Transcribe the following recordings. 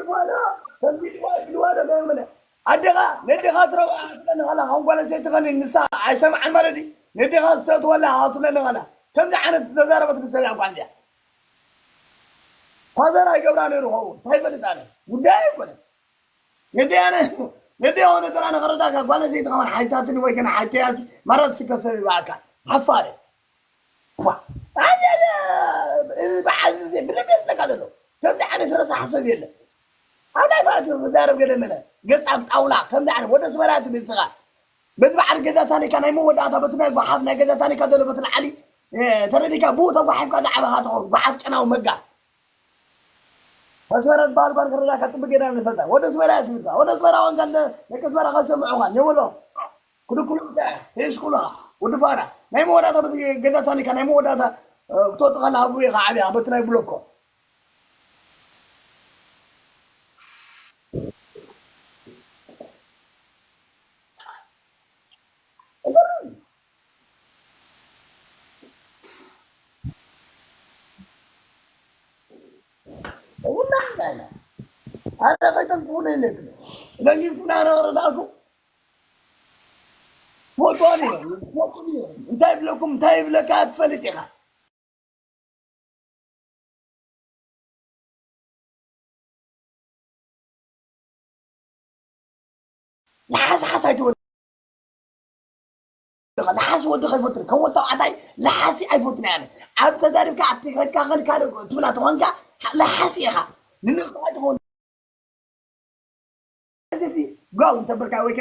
ይጓዳ ከምዚ ይጓዳ ይጓዳ መመለ ኣደኻ ነደኻ ትረዋ ትለኒ ኻላ ከም ጓል ኣንስተይቲ ኸኒ ንሳ ኣይሰምዓን ማለት እዩ። ነደኻ ዝተእትወላ ኣትብለኒ ኻላ ከምዚ ዓይነት ዝተዛረበት ንሰብ እያ ጓል እያ። ፋዘር ኣይገብራ ነይሩ ኸውን እንታይ ይፈልጥ ኣነ ጉዳይ ኣይኮነን። ነደያነ ነደያ ሆነ ተራ ነኸረዳካ ጓል ኣንስተይቲ ኸማን ሓይታትኒ ወይ ከነ ሓይተያሲ ማራት ስከሰብ ይበኣካ ሓፋረ። ዋ፣ ኣየ፣ ኣየ፣ እዚ በዓል እዚ ብለበ ዝለካ ዘሎ ከምዚ ዓይነት ረሳሕ ሰብ የለን። ኣብ ናይ ፋቱ ዛረብ ገለ መለ ገጣም ጣውላ ከምዚ ዓይነት ወደ ስመራ ትብል ስኻ በዚ በዓል ገዛ ታኒካ ናይ መወዳእታ በቲ ናይ ጓሓፍ ናይ ገዛ ታኒካ ዘሎ በቲ ላዕሊ እ፣ ተረዲካ ብኡ ተጓሒፍካ ዝዓበኻ ትኸውን ጓሓፍ ጨናዊ መጋ ኣስመራ ዝበሃል ጓል ከረዳካ ጥቢ ገይራ ንፈልጣ ወደ ስመራ እያ ትብልካ ወደ ስመራ ወንካ ደቂ ስመራ ከሰምዑኻ ኘመሎ ክድኩሉ ሄስኩላ ወዲ ፋራ ናይ መወዳእታ በቲ ገዛ ታኒካ ናይ መወዳእታ ክትወጥእ ከላ ኣብኡ ኢኻ ዓብያ በቲ ናይ ብሎኮ ኣረ ከይተንኩነ ኢለክ ለጊብኩና ነረዳእኩ ፎቶን እዮም ፎቶን እዮም እንታይ ይብለኩም እንታይ ይብለካ ትፈልጥ ኢኻ ለሓስ ሓስ ኣይትበል ለሓስ ወዲ ከይፈትን ከም ወታውዓታይ ለሓሲ ኣይፈትን ኣነ ኣብ ተዛሪብካ ኣብቲ ከድካ ከድካ ትብላ ተኾንካ ለሓሲ ኢኻ ንንፍዓ ትኸውን ጓል እንተበልካ ወይ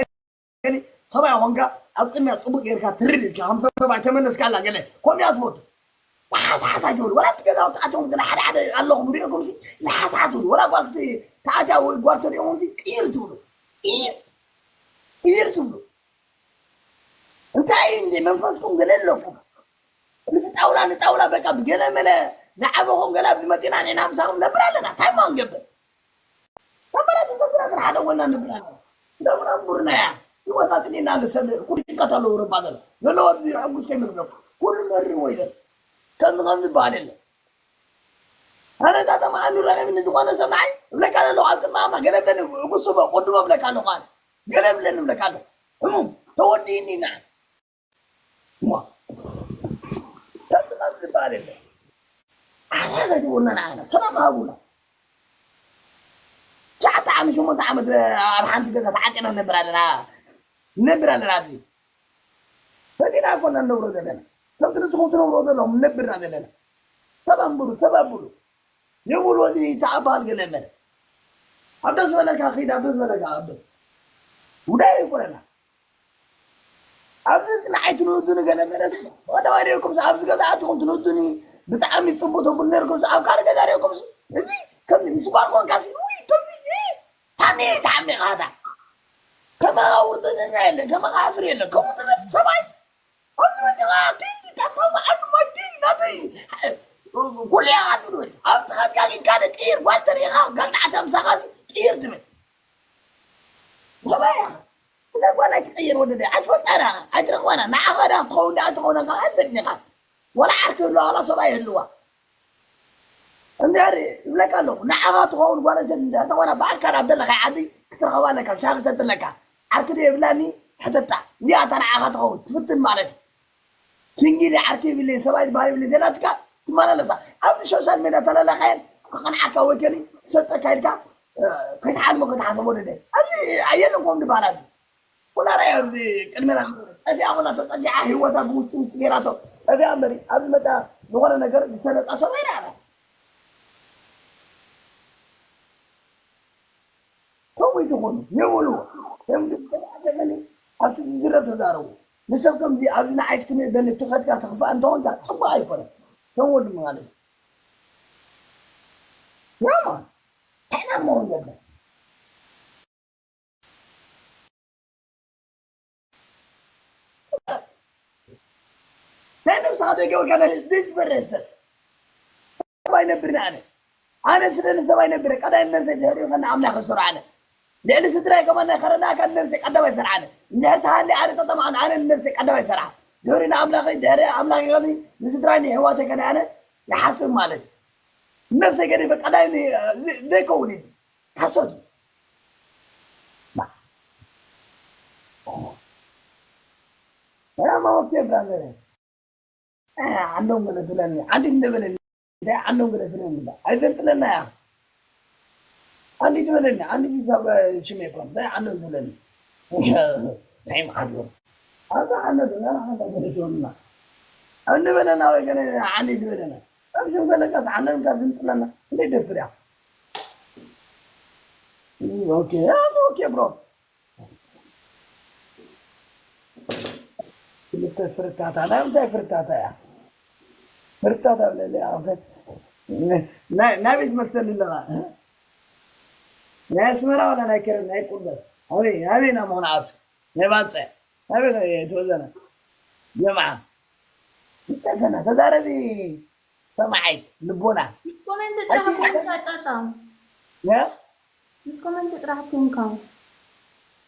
ሰብኣይ ኾንካ ኣብ ቅድሚያ ፅቡቅ ጌርካ ትርድ ኢልካ ከም ሰብኣይ ተመለስካ ኣላ ገለ ከምኡ እያ ትፈቱ ሓሳሓሳ ትብል ወላ እቲ ገዛውቲ ኣቶም ግን ሓደ ሓደ ኣለኹም ሪእኩም ሲ ንሓሳሓ ትብል ወላ ጓል ክቲ ተኣትያ ወይ ጓል ተሪእኹም ሲ ቅይር ትብሉ ቅይር ቅይር ትብሉ እንታይ እንደ መንፈስኩም ገለ ኣለኩም ምስ ጣውላ ንጣውላ በቃ ብገለ መለ ዝዓበኹም ገለ ኣብዚ መፂና ንሕና ምሳኹም ነብር ኣለና እንታይ ማ ንገብር ተመረቲ ተምረትን ሓደ ጎና ንብል ኣለና ደምና ንቡርና እያ ይወታትኒና ንሰብ ኩሉ ጭንቀት ኣለዎ ረባ ዘሎ ዘለዎ ሕጉስ ከይመስለኩም ኩሉ መርዎ ይዘል ከምዚ ከም ዝበሃል የለን ኣነ እዛ ጠማዓኑ ረኺብኒ ዝኾነ ሰብ ንዓይ እብለካ ዘለኹ ኣብ ቅድሚ ኣምላኽ ገለ ብለኒ ሕጉስ ስቦ ቅድሞ እብለካ ኣለኹ ኣነ ገለ ብለኒ እብለካ ኣለኹ ሕሙም ተወዲእኒ ንዓይ ዓሳታት ዝበሃል የለን። ዓሳታት ይብሉና ንዓና ሰላም ሃቡና። ትሽዓተ ዓመት ሸሞንተ ዓመት ኣብ ሓንቲ ገዛ ተዓፂና ንነብር ኣለና ንነብር ኣለና ኣብዚ ፈቲና እኮ ኢና ንነብሮ ዘለና ከምቲ ንስኹም ትነብሮ ዘለኹም ንነብርና ዘለና ሰብ ኣንብሩ ሰብ ኣብሉ የብሉ እዚ ተኣባል ገለ መለ ኣብ ደስ በለካ ኺድ ኣብ ደስ በለካ ኣብ ደስ ጉዳይ ኣይኮነና ኣብዚ ንዓይ ትንእዱኒ ገለ መለስ ወደባሪኩም ኣብዚ ገዛ ኣትኹም ትንእዱኒ ብጣዕሚ ፅቡቅ ተብሉ ነርኩም ኣብ ካልእ ገዛ ሪኩም እዚ ከም ምስጓር ኮንካ ሲ ውይ ቶሚ ታሚ ታሚ ኻታ ከማኻ ውርደተኛ የለ ከማኻ ኣፍር የለ ከምኡ ትብል ሰብኣይ ኣብዚ መፂኻ ኪንዲ ታታው መዓሉ ማዲ ናተይ ኩልያ ኣትብል ኣብ ተኻትካ ግን ካልእ ቅይር ጓል ተሪኻ ጋል ተዓተ ምሳኻ ቅይር ትብል ሰብኣይ እዛ ጓል ኣይትቀየር ወደደ ኣይትፈልጣና ኣይትረኽባና ንዓኻ ዳ ትኸውን ዳ ኣይትኸውን ካ ኣይትፈልጥኒ ካ ወላ ዓርኪ ህልዋ ዋላ ሰብኣይ ህልዋ እንድሕር ይብለካ ኣለኹ ንዓኻ ትኸውን ጓል ኣንስተይቲ እንድሕር ተኾና ብኣካል ኣብ ዘለኻ ዓዲ ክትረኸባ ኣለካ ሻሂ ክሰቲ ኣለካ ዓርኪ ዶ የብላኒ ሕተታ እዚኣ እታ ንዓኻ ትኸውን ትፍትን ማለት እዩ ሲንጊል ዓርኪ ይብለይ ሰብኣይ ዝበሃል ይብለይ ዘላትካ ትመላለሳ ኣብዚ ሶሻል ሜድያ ተለለኻየን ክቐንዓካ ወይ ከኒ ክሰጠካ ኢልካ ከይትሓልሞ ከይትሓሰቦ ደደ ኣብዚ ኣየለን ከም ዝበሃል ኣብዚ ኩላ ራእያ ኣብዚ ቅድመና ጠፊኣ ኩላ ተፀጊዓ ህይወታ ብውስጢ ውስጢ ገይራቶ ጠፊኣ እምበሪ ኣብዚ መፃ ዝኾነ ነገር ዝሰለጣ ሰብ ኣይረኣና ከምኡ ይትኾኑ የብሉ ከም ዝተባዕተኸኒ ኣብቲ ዝዝረብ ተዛረቡ ንሰብ ከምዚ ኣብዚ ንዓይ ክትንእደኒ ትኸድካ ተኽፋእ እንተኾንካ ፅቡቅ ኣይኮነን ከም ወዲ ማለት እዩ ያማ ታይና መሆን ገበር ናይ ነብስኻ ደገወልካ ናይ ህዝቢ ዝፈርህ ሰብ ሰብ ኣይነብርን ኣነ ኣነ ስለ ንሰብ ኣይነብረ ቀዳይ ነብሰይ ድሕሪኡ ከነ ኣምላኽ ዝሰርዖ ኣነ ልዕሊ ስድራይ ከማን ናይ ከረዳእካ ንነብሰይ ቀዳማይ ሰርዓነ እንድሕር ተሃልየ ኣነ ጠጠምዓን ኣነ ንነብሰይ ቀዳማይ ሰርዓ ድሕሪ ንኣምላኸይ ድሕሪ ኣምላኸይ ከኒ ንስድራይ ንየሕዋተይ ከነ ኣነ ይሓስብ ማለት እዩ ንነብሰይ ገዲፈ ቀዳይ ዘይከውን እዩ ሓሶት እዩ። ባ- ሰላም፣ ኦኬ ብራዘር። እ፣ ዓንዶም ገለ ትብለኒ፣ ዓንዲ እንደ በለኒ፣ እንታይ ዓንዶም ገለ ትብለኒ፣ ኣይዘንጥለና እያ። ዓንዲ ትበለኒ፣ ዓንዲ ትዛብ ሽመ ይኮን፣ እንታይ ዓንዶም ትብለኒ። እንታይ መዓት ወር። ኣብዛ ዓንዲ ትብለና፣ ሓንታ ገለ ትብለና። ዓንዲ በለና ወይ ገለ ዓንዲ ትበለና። ኣብ ሽም ገለ ካስ ዓንዶም ካብ ዝንጥለና፣ እንዴት ደፍር እያ። ኦኬ፣ ኦኬ ብሮ። ክልተ ፍርታታ፣ ናይ ምንታይ ፍርታታ እያ? ፍርታታ ኣብ ልዕሊ ኣፈ-፣ ናይ፣ ናበይ ትመልሰኒ ኣለኻ? ናይ ኣስመራ ዋላ ናይ ከረን፣ ናይ ቁርበት? ኣበይ፣ ኣበይ ኢና መኹንዓቱ? ናይ ባጽዕ? ኣበይ ናይ ተወዘነ? ጀምዓ? እንተፈና፣ ተዛረቢ ሰማዓይ፣ ልቦና። ኮመንት ጥራሕ ኣቲ-፣ ኮይንካ ጣጣ። ያ? ምስ ኮመንት ጥራሕ ኮንካ።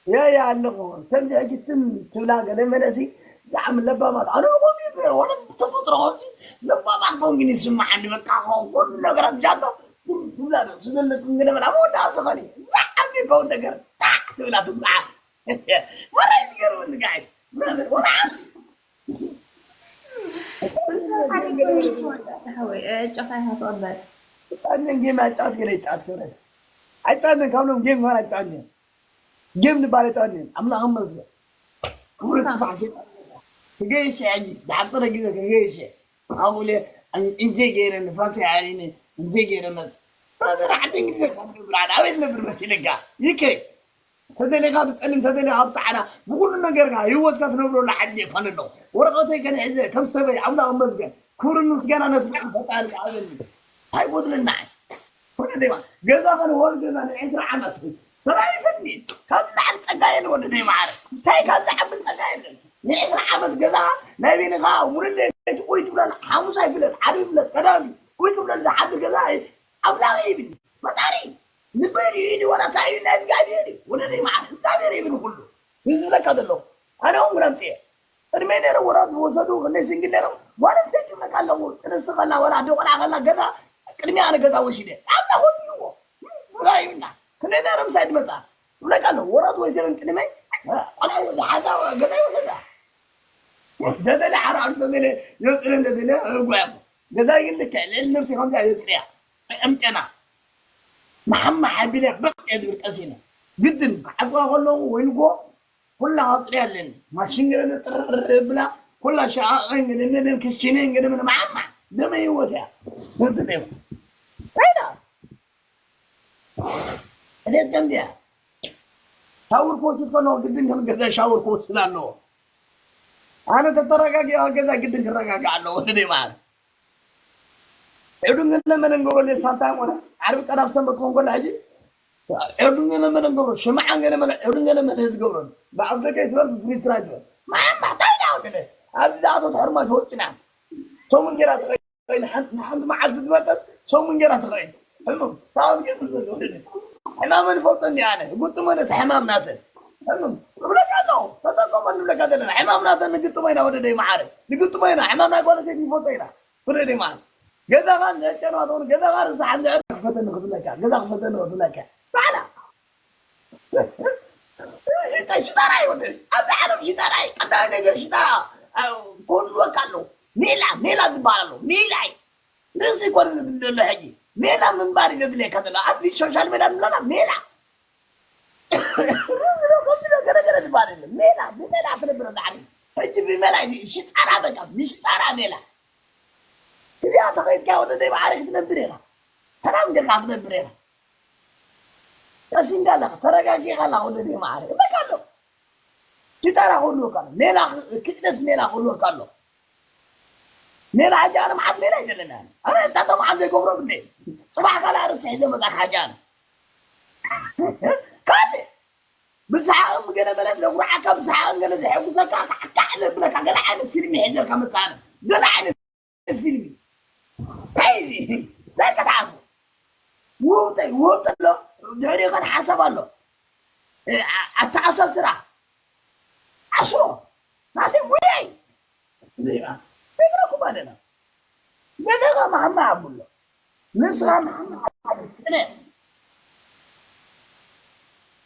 ያ፣ ያ ኣለኹ። ከምዚ ሕጂ ትም ትብላ ገለ መለሲ ብጣዕሚ ለባማት። ኣነ ብኸምኡ ይገርም፣ ወላ ብተፈጥሮ ከምዚ ለባማት ኮንኩ ይስምዓኒ። በቃ፣ ኩሉ ነገራት ጃሎ፣ ኩሉ ትብላ ዶ፣ ስለ ለኩም ገለ መላ መወዳእታ ትኸኒ። ዛዕባ ዘይከውን ነገር፣ ታዕ ትብላ ትብላ። ወላ ይገርመኒ ጋይ። ብራዘር፣ ወላ ሓንቲ። ኩሉ ሓደ ኮይኑ ይኮን፣ ሓወይ፣ ዕጫኻ ኢኻ ትቕበል። ኣይጣንን ጌም ኣይጣት ገለ ይጣት ክብረት። ኣይጣንን ካብ ሎም ጌም ጋር ኣይጣንን። ጌም ንባል ኣይጣንን። ኣምላኽ ይመስገን። ክብረት ስፋሕ ሴጣን። ክገይሽ ሕጂ፣ ብሓፂረ ግዜ ክገይሽ። ኣብኡ ኢለ እንጀ ገይረ ንፋስ ይዓሪኒ፣ እንጀ ገይረ መጥ-፣ ብራዘር፣ ዓዲ እንግሊዝ እኳ ትነብር ኣላ። ኣበይ ትነብር መሲልካ? ይከ ተደሊኻ ብጸሊም፣ ተደሊኻ ብጻዕዳ፣ ብኹሉ ነገርካ ህይወትካ ትነብረሉ ዓዲ እየ ፋንሎ። ወረቐተይ ገለ ሒዘ ከም ሰበይ ኣምላኽ ይመስገን። ክብርን ምስጋና ነቲ ልዑል ፈጣሪ ዝሃበኒ። እንታይ ይጎድለና? ኮነ ደማ ገዛ ከነ ወል ገዛ ንዕስራ ዓመት ተራይፈኒ። ካብዚ ላዕሊ ጸጋ የለ ወዲ ደይ ማዕረ። እንታይ ካብዚ ዓቢ ጸጋ የለን። ንዕስራ ዓመት ገዛ ናይ ቤንኻ ሙሉእ ለይቲ ቆይ ትብለላ። ሓሙስ ኣይፍለጥ፣ ዓርቢ ይፍለጥ፣ ቀዳም ቆይ ትብለሉ ዝሓድር ገዛ ኣምላኽ ይብል። ፈጣሪ ንበሪ እዩ ወላ እንታይ እዩ ናይ እግዚኣብሔር እዩ። ወደ ደይ ማዕረ እግዚኣብሔር ይብል ኩሉ። እዚ ዝብለካ ዘለኹ። ኣነ እውን ግረምጥ እየ። ቅድመይ ነይሮም ወራት ዝወሰዱ ክንደይ ሲንግል ነይሮም። ጓል ኣንስተይቲ ይብለካ ኣለኹ። ጥንሲ ከላ ወላ ኣደ ቆልዓ ከላ ገዛ ቅድሚ ኣነ ገዛ ወሲደ። ኣብዛ ኮንዎ። ገዛ ይብላ። ክንደይ ነይሮም ሳይድ መጻ። ይብለካ ኣለኹ። ወራት ወሲደን ቅድመይ ቆልዓ ዝሓዛ ገዛ ይወሰዳ። ደደለ ሓራ ደደለ የጽረ ደደለ ጓያም። ገዛ ይልከ ልዕሊ ነብሲ ከምዚ የጽርያ። ጥዕም ጤና። መሓማ ሓቢለ በቅ እየ ዝብል ቀሲነ። ግድን ክዓጽዋ ከለዉ ወይ ንጎ ኩላ ኣጽርያ ኣለኒ። ማሽን ገለ ጥርር ብላ ኩላ ሸቃቐን ገለ ገለ ክሽነን ገለ ገለ መሓማ ደመ ህይወት እያ። ወዲ ደማ። ራይዳ። እኔት ከምዚያ ሻወር ክወስድ ከለኹ ግድን ከም ገዛ ሻወር ክወስድ ኣለዎ። ኣነ ተተረጋጊ ኣብ ገዛ ግድን ክረጋጋዕ ኣለዎ። ወዲ ደማ። ዕዱም ገለ መለ ንገብረሉ ሳንታ ኾነ ዓርቢ ቀዳም ሰንበት ክኾን ከሎ ሕጂ ዕዱም ገለ መለ ንገብሮ ሽምዓ ገለ መለ ዕዱም ገለ መለ ዝገብረሉ ብኣፍ ደገ ይትበል ብፍሪጅ ስራ ይትበል ማማ እንታይ ዳ ወደለ ኣብዚ ዝኣቶ ተሕርማሽ ወጭና ሰሙን ጌራ ትኸይድ ንሓንቲ መዓልቲ ዝመጠት ሰሙን ጌራ ትኸይድ ሕሙም ታወት ግን ሕማመን ይፈልጦ እንዲ ኣነ ግጥሞ ነቲ ሕማም ናተን ሕሙም እብለካ ኣለኹ ተጠቀመ ንብለካ ዘለና ሕማም ናተን ንግጥሞ ኢና ወደ ደይ መዓረ ንግጥሞ ኢና ሕማም ናይ ጓለሴት ንፈልጦ ኢና ፍረዲ ማለት ገዛኻ ንጨናቶ ገዛኻ ርሳሕ እንድዕር ክፈተኒ ክፍለካ ገዛ ክፈተኒ ክፍለካ ባዕላ ሽጣ ሽጣራ ይወደ ኣብዚ ዓለም ሽጣራ እዩ ቀዳሚ ነገር ሽጣራ ክህልወካ ኣለዎ ሜላ ሜላ ዝበሃል ኣለዎ ሜላ እዩ ርእሲ ኮነ ዘድልዮ ኣሎ ሕጂ ሜላ ምንባር እዩ ዘድልየካ ዘሎ ኣብ ሶሻል ሜዳ ንብለና ሜላ ገረገረ ዝበሃል የለን ሜላ ብሜላ ትነብር ኣላ ዓለም ሕጂ ብሜላ ሽጣራ በቃ ብሽጣራ ሜላ እዚኣ ተኸይድካ ወደ ደይ ማዕረ ክትነብር ኢኻ ሰላም ጌርካ ክትነብር ኢኻ ቀሲንካ ኣለኻ ተረጋጊኻ ኣለኻ ወደ ደይ ማዕረ በቃ ኣሎ ሽጣራ ክህልወካ ኣሎ ሜላ ክእለት ሜላ ክህልወካ ኣሎ ሜላ ሕጂ ኣነ መዓት ሜላ ይደለና ኣነ እታቶ መዓት ዘይገብሮ ብለ ፅባሕ ካልኣ ርእሲ ሒዘ መፃእካ ሕጂ ኣነ ካልእ ብሰሓቕን ብገለ መለን ዘጉርዓካ ብሰሓቕን ገለ ዘሐጉሰካ ካዕካዕ ዘብለካ ገለ ዓይነት ፊልሚ ሒዘልካ መፅእ ኣነ ገለ ዓይነት ፊልሚ እንታይ እዚ እንታይ ከተሓስቡ ውብጠይ ውብጠ ኣሎ ድሕሪኡ ከን ሓሳብ ኣሎ ኣተኣሳስራ ኣስሮ ናተይ ሙያይ ዘይራ ነግረኩም ኣለና ገዛኻ መሓማ ኣብሎ ነብስኻ መሓማ ኣብሎ ፅነ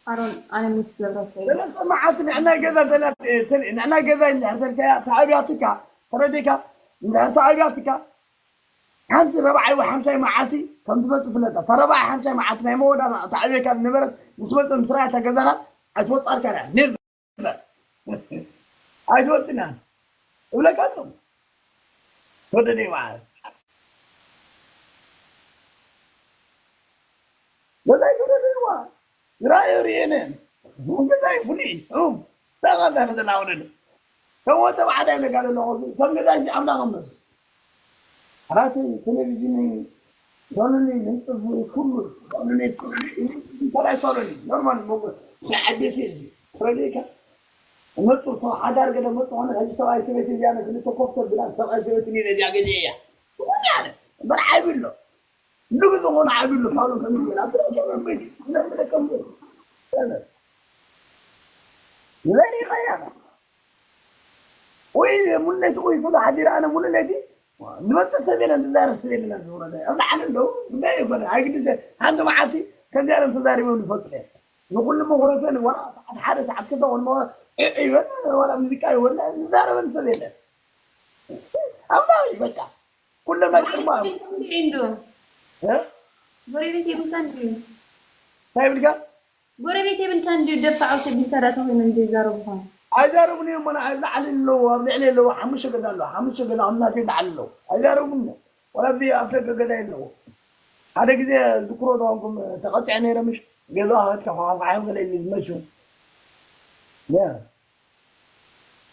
ኣሮን ኣነ ሚት ገብረከ ሰለስተ መዓልቲ ንዕናይ ገዛ ተላ- ተል- ንዕናይ ገዛ እንድሕር ተልካያ ተኣብያትካ ተረዲካ እንድሕር ተኣብያትካ ሓንቲ ረብዓይ ወይ ሓምሻይ መዓልቲ ከም ትመፅእ ፍለጣ። እታ ረብዓይ ሓምሻይ መዓልቲ ናይ መወዳእታ ተኣብየካ ዝነበረት ምስ መፀ ምስራያ እታ ገዛኻ ኣይትወፃልካ ያ ኔቨር ኣይትወፅና እብለካ ኣለኹ። ወደደይ መዓረ ገዛይ ክብረደዋ ራእዩ ርእየነ ገዛይ ፍሉይ እዩ። ተቐዛነ ዘናወደደ ከም ወተባዕታይ ነጋ ዘለኹ ከም ገዛይ ኣምላኽ መስል ዓራተይ ቴሌቪዥነይ ሶሎኒ ምንፅፉ ኩሉ ሶሎኒ ተላይ ሶሎኒ ኖርማል ሞጎ ናይ ዓቤት እዚ ፍረዴካ መፁ ሰብ ሓዳር ገለ መፁ ኾነ ሕዚ ሰብኣይ ሰበይቲ እዚኣ ክልተ ኮፍተር ብላ ሰብኣይ ሰበይቲ ኔለ እዚኣ ገዜ እያ ኾነ ኣነ እምበር ዓቢ ኣሎ ንግዚ ኾነ ዓቢ ኣሎ ሳሎን ከሚገላ ብላ ሶሎኒ በዲ ንበይኒ ኸያ ወይ ሙሉ ለይቲ ወይ ኩሉ ሓዲረ ኣነ ሙሉ ለይቲ ዝመፅእ ሰብ የለን ዝዛረብ ሰብ የለን ዝወረደ ኣብ ላዕሊ ኣለዉ ጉዳይ ይኮነ ኣይግድሰ ሓንቲ መዓልቲ ከምዚኣለም ተዛሪቦም ዝፈልጡ እዮም ንኩሉ መኩረፈን ወላ ሰዓት ሓደ ሰዓት ክልተ ኮን ይበል ወላ ሙዚቃ ይወላ ዝዛረበን ሰብ የለን ኣብላዊ በቃ ኩሎም ናይ ቅድማ እዮም እንዶ ጎረቤት የብልካ እንዲ እንታይ ይብልካ ጎረቤት የብልካ እንዲ ደፋዖት የብልካ ዳታ ኮይኖም ዘይዛረቡ ኾኑ ኣይዛረቡን እዮም ሞና ኣብ ላዕሊ ኣለዉ ኣብ ልዕሊ ኣለዉ ሓሙሽተ ገዛ ኣለዉ ሓሙሽተ ገዛ ኣብ ናተይ ላዕሊ ኣለዉ ኣይዛረቡን እዮም ወላ ኣብዚ ኣፍ ደገ ገዛ ኣለዉ ሓደ ግዜ ዝክሮ ዝኮንኩም ተቀፂዐ ነይረ ምሽ ገዛ ሃትካ ኳሓኳሓዮም ገለ ኢሉ ዝመሹ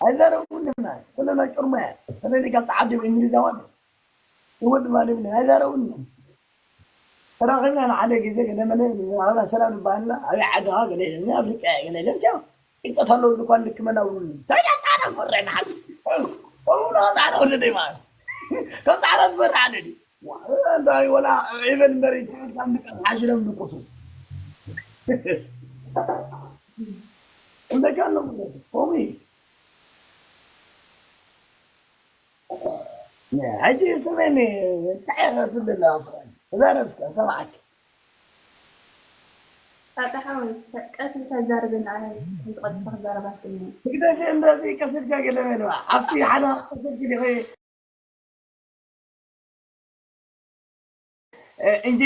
ኣይዛረቡን እዮም ናይ ኩሎም ናይ ጭርማ እያ ተለሊካ ፀዓዲ እንግሊዛዋን ይወድ ማለት ኣይዛረቡን እዮም ተራኺብና ንሓደ ግዜ ገለ መለ ንራኸብና ሰላም ንበሃልና ኣበይ ዓድኻ ገለ ኢለኒ ኣፍሪቃ እየ ገለ ኢለኒ ቻው ይቀት ኣለዉ ድኳን ልክመና ውሉኒ እንታይ ዳጣና ፈረ ንሓደ ከምኡ ዳጣና ወደ ደይ ማለት ከም ፃዕዳ ዝፈርሕ ኣለ ድዩ እንታይ ወላ ዒበን እምበር ትምህርት ካብ ንቀት ሓሽሎም ንቁሱ እንደካ ኣለዉ ከምኡ እዩ ሕጂ ስመኒ እንታይ ኢኻ ትብል ዘለኻ ስመኒ ተዛረብ እስከ ሰምዓኪ ጣጣ ሓወይ ቀስ ኢልካ ዛረበኒ ኣነ ከምዚ ቀልጢፈ ክዛረብ ኣይክእልን እየ ትግደፊ እንደዚ ቀስ ኢልካ ገለ በልዋ ኣብቲ ሓደ ቀስ ኢልኪ ዲኺ እንጂ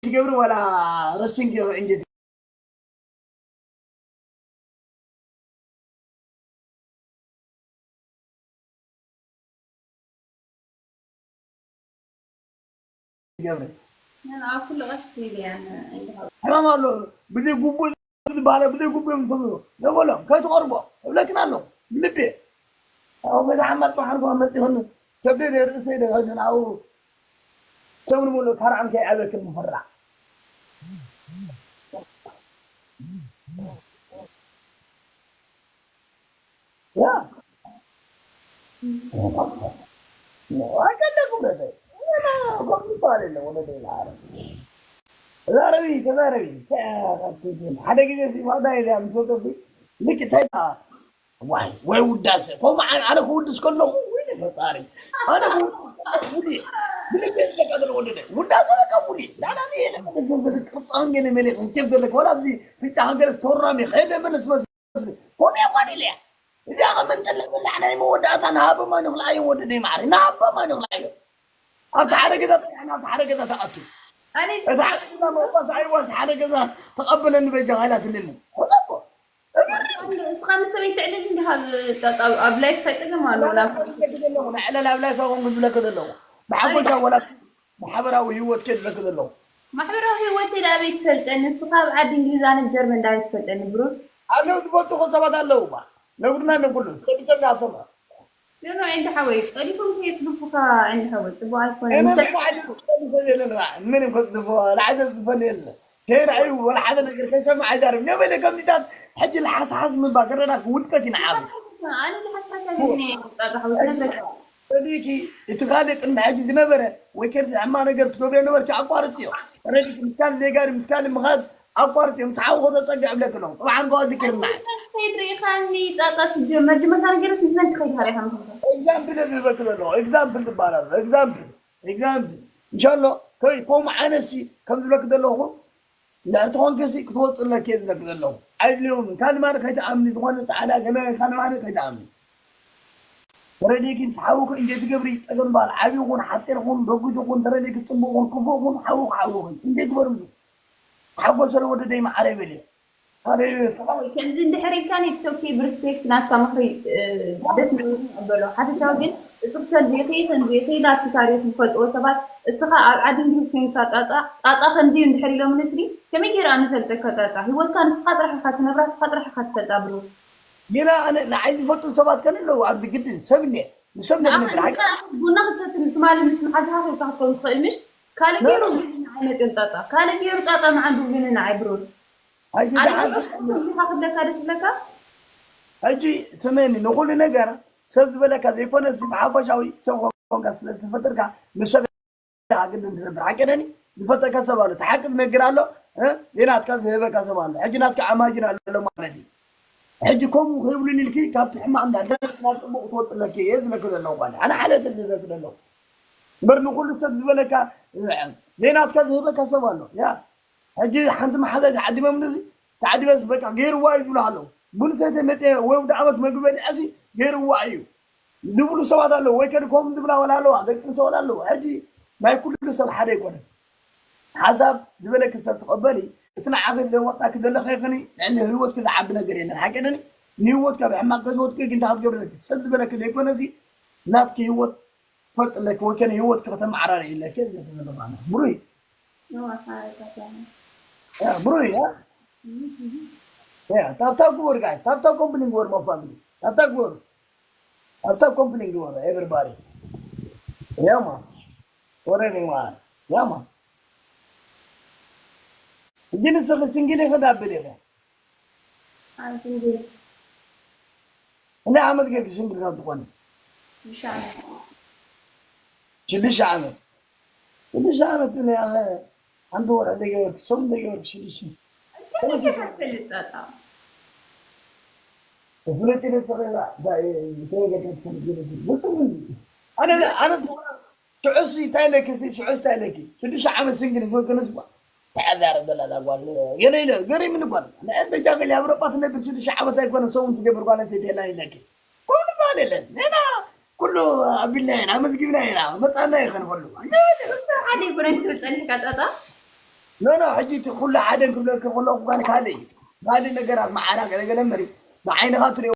ትገብሪ ዋላ ረሲንግ እንጂ ትገብሪ ንዓ ኩሉ ቀስ ኢለ እያ ሕማም ኣሎ ብዘይ ጉቡእ ዝበሃል ብዘይ ጉቡእ እዮም ዝብሉ ዘበሎም ከይትቐርቦ እብለክን ኣለኹ ብልቤ ኣብ ገዛ ሓማት ባሕርኳ መፂኹን ከብደ ርእሰይ ደኸትን ኣብኡ ሰሙን ሙሉእ ካርዓም ከይዓበክን ምፍራዕ ተዛረቢ ተዛረቢ ሓደ ግዜ ሲባዳ ኢልያ ምስ ወደፊ ልክ እንታይ ዋይ ወይ ውዳሰ ከምኡ ኣነ ክውድስ ከለኹ ወይ ፈጣሪ ኣነ ክውድስ ከለኹ ፍሉይ ብልቤ ዝለካ ዘሎ ወደደ ውዳሰ በቃ ፍሉይ ዳና ንየለ ቅርፃን ገለ መለ ኬፍ ዘለካ ወላ ኣብዚ ፍጫ ሃገር ተወራሚ ከይደ መለስ መስል ኮነ ኳን ኢለያ እዚኣ ከመንጠለ በላዕ ናይ መወዳእታ ንሃበማ ንኽልዓዮ ወደደ ይማዕሪ ንሃበማ ንኽልዓዮ ኣብቲ ሓደ ገዛ ጠቂዕና ኣብቲ ሓደ ገዛ ተኣቱ እቲ ሓደ ገዛ መውቀስ ኣይዋስ ሓደ ገዛ ተቐበለኒ በጃ ኢላ ትልምን ሕዘቦ እስኻ ምስ ሰበይቲ ዕልል እንዲኻ ኣብ ላይፍ ከይፀገም ኣሎ ዘለኹ ንዕለል ኣብ ላይፍ ኣኹም ዝብለክ ዘለኹ ብሓፈሻ ወላ ማሕበራዊ ህይወት ከ ዝብለክ ዘለኹ ማሕበራዊ ህይወት ዳ ኣበይ ትፈልጠኒ እስኻ ኣብ ዓዲ እንግሊዝ ኣነ ጀርመን ዳ ኣበይ ትፈልጠኒ ብሩክ ኣለዉ ዝፈልጥኹ ሰባት ኣለዉ ባ ነግሩና ነኩሉ ሰብ ሰብ ናፈማ ኖ ኖ ዕንዲ ሓወይ ቀሊፎም ከየጽድፉካ ዕንዲ ሓወይ ጽቡቅ ኣይኮነን ምንም ከጽድፎ ንዓይ ዘጽድፈኒ የለ ከይረኣዩ ወላ ሓደ ነገር ከይሰምዕ ኣይዛረብ ነበለ ከምዚታት ሕጂ ልሓስሓስ ምባ ክረዳክ ውድቀት እዩ ንዓብ ኣነ ዝሓስሓስ ኣይብልኒ ጣጣ ሓወይ ክነግረካ ረዲኪ እቲ ካልእ ቅድሚ ሕጂ ዝነበረ ወይ ከዚ ሕማ ነገር ትገብረ ነበርኪ ኣቋርፅዮ ረዲኪ ምስ ካልእ ዜጋሪ ምስ ካልእ ምኻድ ኣቋርፅዮ ምስ ሓውኮ ተፀግዕ እብለክ ኣለኹ ጥብዓን ከዋ ዝክርና ከይድ ርኢኻኒ ጣጣ ስጀመር ጅመታ ነገርስ ምስ መን ትኸይድ ሃሪኻ ምኾንካ? ኤግዛምፕል ዝህበክ ዘለኹ ኤግዛምፕል ትባላል። ኤግዛምፕል ኤግዛምፕል እንሻሎ ከይ ከምኡ ዓይነት ሲ ከም ዝብለክ ዘለኹ እንድሕር ትኾንክሲ ክትወፅእ ኣለኪ እየ ዝብለክ ዘለኹ። ኣይድልዮምን ካን ማን ከይትኣምኒ ዝኾነ ፃዕዳ ገለ ካን ማን ከይትኣምኒ። ተረዲእኪ ምስ ሓውኺ እንዴት ትገብሪ ፀገም ባል ዓብዪ ኹን ሓፂር ኹን በጉጅ ኹን ተረዲእኪ ፅቡቕ ኹን ክፉእ ኹን ሓውኺ ሓውኺ እንዴት ግበሩ። ተሓጎሰ ወደደይ ማዓረይ በልዮ። ካልእ ከምዚ እንድሕር ኢልካኒ it's okay ብሪስፔክት ናትካ ምኽሪ ደስ ምበሎ ሓፈሻዊ ግን እፅብ ከምዚ ኢኺ ከምዚ ኢኺ ናትኪ ታሪኽ ዝፈልጥዎ ሰባት እስኻ ኣብ ዓዲ እንግሊዝ ኮይንካ ጣጣ ጣጣ ከምዚ እዩ እንድሕር ኢሎም ንስዲ ከመይ ገይረ ኣነ ፈልጠካ ጣጣ ሂወትካ ንስኻ ጥራሕ ኢኻ ትነብራ ንስኻ ጥራሕ ኢኻ ትፈልጣ ብሩ ግና ኣነ ንዓይ ዝፈልጡ ሰባት ከን ኣለዉ ኣብዚ ግድን ሰብ እኒአ ንሰብ ነግነብር ሓቂ ቡና ክትሰቲ ትማሊ ምስ መሓዝኻ ኮይንካ ክትከውን ትኽእል ምሽ ካልእ ገይሩ ንዓይ መፅዮም ጣጣ ካልእ ገይሩ ጣጣ መዓንዱ ግን ንዓይ ብሩር ኣይዚ ኣነ ደሓን ከምዚኻ ክብለካ ደስ ይብለካ ሕጂ ስመኒ ንኩሉ ነገር ሰብ ዝበለካ ዘይኮነ እዚ ብሓፈሻዊ ሰብ ኮንካ ስለ ዝተፈጠርካ ምስ ሰብ ግድን ትነብር ሓቂ ነኒ ዝፈልጠካ ሰብ ኣሎ እቲ ሓቂ ዝነግር ኣሎ እ? ዘይናትካ ዝህበካ ሰብ ኣሎ ሕጂ ናትካ ኣማጅን ኣሎ ማለት እዩ ሕጂ ከምኡ ከይብሉን ኢልኪ ካብቲ ሕማቅ እንዳለ ናብ ፅቡቅ ትወፅለኪ እየ ዝብለኪ ዘለኩ ኣነ ኣነ ሓለተ ዝብለኪ ዘለኩ እምበር ንኩሉ ሰብ ዝበለካ እ፣ ዘይናትካ ዝህበካ ሰብ ኣሎ ያ ሕጂ ሓንቲ መሓዛ ተዓዲሞም ንዚ ተዓዲመስ በቃ ገይርዋ እዩ ዝብሉ ኣለዉ። ቡን ሰተ መፀ ወይ ወዲ ዓመት መግቢ በሊዐሲ ገይርዋ እዩ ዝብሉ ሰባት ኣለዉ። ወይ ከድኮም ዝብላ ወላ ኣለዋ ደቂ ኣንስትዮ ወላ ኣለዋ። ሕጂ ናይ ኩሉ ሰብ ሓደ ኣይኮነን። ሓሳብ ዝበለኪ ሰብ ትቐበሊ እቲ ንዓኺ ዘዋጣኪ ዘለኺ ይኹን ልዕሊ ህይወትኪ ዝዓቢ ነገር የለን። ሓቂ ድኒ ንህይወትካ ብሕማቅ ከዝወትኪ ግን እንታይ ክትገብሪ ኣለኪ? ሰብ ዝበለኪ ዘይኮነ እዚ ናትኪ ህይወት ትፈልጥ ኣለኪ ወይ ከነ ህይወትኪ ከተመዓራሪ ኣለኪ እየ ዝብል ዘለኹ ኣነ። ብሩይ ንዋሓረጋጋሚ ያ ብሩይ ያ ያ ታብታብ ግበሩ ጋይ ታብታብ ኮምፕሊን ግበሩ my family ታብታብ ግበሩ ታብታብ ኮምፕሊን ግበሩ everybody ያማ ወረኒ ዋ ያማ ግን ንስኺ ሲንግል ኢኺ ዳብል ኢኺ ኣንስንግል እንታይ ዓመት ጌርኪ ሲንግል ካብ ትኾኒ ብሻነ ሽዱሽተ ዓመት ሽዱሽተ ዓመት ትብለያ ሓንቲ ወርሒ ዘይገበርኪ ሰሙን ዘይገበርኪ ሽዱሽተ ከመይ ጌርካ ትፈልጥ ጣጣ ፍለጢ ንስኺ ተበገካ ትፈልጥ ውልቅም ኣነ ኣነ ሽዑስ እንታይ ኢለኪ ሽዑስ እንታይ ኢለኪ ሽዱሽተ ዓመት ሲንግል ዝወገነስ ተዛረብ ዘላ እዛ ጓል ገለ ኢለ ገሪምኒ ጓል ንዕን በጃኺ ኢለ ኣብ ረጳ ትነብር ሽዱሽተ ዓመት ኣይኮነ ሰው ትገብር ጓል ኣንስተይቲ የላን ኢለኪ ኮነ ጓል የለን ንሕና ኩሉ ኣቢልና ኢና ኣመዝጊብና ኢና መፃና ይኸን ኩሉ ሓደ ይኮነ ትብል ፀኒሕካ ጣጣ ኖ ኖ ሕጂ እቲ ኩሉ ሓደ ክብለኪ ከለኩ ጓል ካልእ እዩ ካልእ ነገራት መዓራ ገለገለ እምበሪ ብዓይንኻ ትሪኦ